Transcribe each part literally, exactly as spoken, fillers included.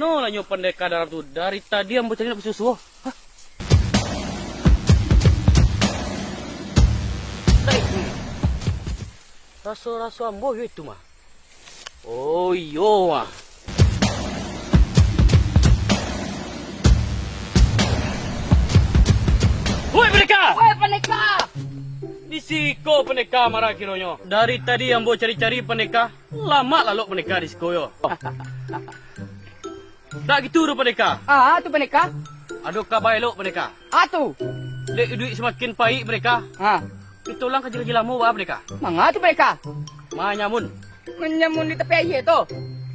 Mano lah nyo pandeka dalam tu? Dari tadi ambo cari ndak basuo-suo. Hah? Ndak itu. Raso-raso ambo yo itu mah. Oh, iyo mah. Woi, pandeka! Woi, pandeka! Di siko pandeka marah kironyo. Dari tadi ambo cari-cari pandeka, lamak lalok pandeka di siko yo. Ndak gitu doh, pandeka. Ah, tu pandeka. Ado kaba elok, pandeka. Ah, tu. Dek iduik samakin paik, pandeka. Ha. Kito ulang kaji-kaji lamo, ba, pandeka. Manga tu, pandeka? Manyamun. Manyamun di tapi aia tu.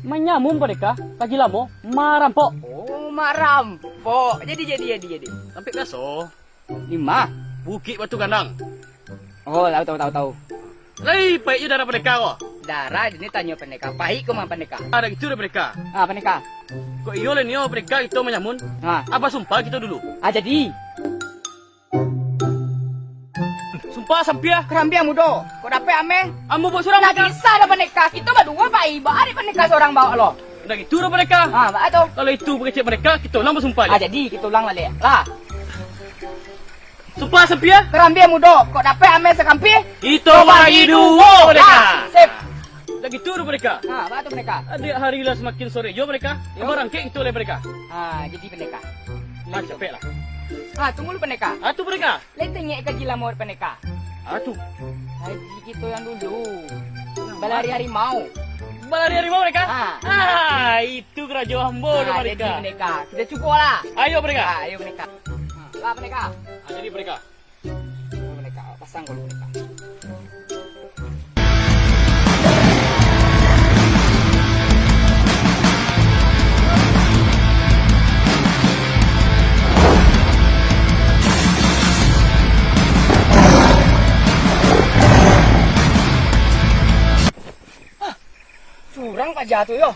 Manyamun, pandeka. Kaji lamo, marampok. Oh, marampok. Jadi, jadi, jadi, jadi. Tampek biaso. Di ma? Bukik Batu Gandang. Oh, tahu, tahu, tahu, tahu. Lai, paik jo darah pandeka ko. Darah, jadi tanyo pandeka. Paik ko mah pandeka. Ado gitu doh, pandeka. Ah, pandeka. Kok iyo lah nio pandeka kito manyamun. Ha. Abah sumpah kito dulu. Ah, jadi. Sumpah sampiah. Karambia mudo. Kok dapek ameh? Ambo buek surang. Ndak bisa doh pandeka. Kito baduo paik. Ba ari pandeka surang baok lo. Ndak gitu doh, pandeka. Ha, baa tu? Kalau itu pakecek pandeka, kito ulang basumpah. Ah, jadi kito ulang baliak. Lah. Sumpah sampiah. Karambia mudo, kok dapek ameh sakampia? Kito bagi duo, pandeka. Ah, sip. Ndak gitu doh, pandeka. Ha, baa tu, pandeka? Adiak hari lah samakin sore jo, pandeka. Yo. Barangkek kito lai, pandeka. Ha, jadi pandeka. Ah, capek lah. Ha, tunggu lu, pandeka. Ah, tu, pandeka. Lai tengok kaji lamo pandeka. Ah, tu. Kaji kito yang dulu. Balari harimau. Balari harimau, pandeka? Ha. Ah, itu karajo ambo tu, pandeka. Jadi, pandeka. Kito cubo lah. Ayo, pandeka. Ha, ayo, pandeka. Ha, lah, pandeka. Ah, jadi, pandeka. Pandeka, pasang dulu, pandeka. Surang paja tu yo.